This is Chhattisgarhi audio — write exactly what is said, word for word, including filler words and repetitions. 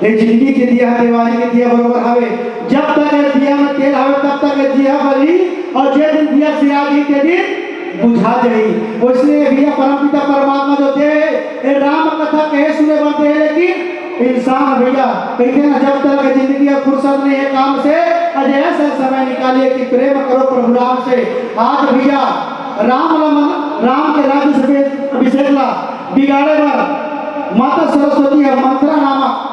ये जिंदगी के दिया, देवारी के दिया बरोबर हवे। जब तक ये दिया में तेल हवे, तब तक ये दिया बली, और जे दिन दिया सिरा जाही, ते दिन बुझा जाही। वैसने भैया, परमपिता परमात्मा जो दे हे, ये राम कथा कहे सुने बर दे हे, लेकिन इंसान भैया, कहिथे ना, जब तक जिंदगी में फुर्सत नहीं है काम से, अजे ऐसा समय निकालिए कि प्रेम करो प्रभु राम से। आज भैया, राम ला मन, राम के राज्य से अभिषेक ला बिगाड़े बर माता सरस्वती ह मंत्रा नामक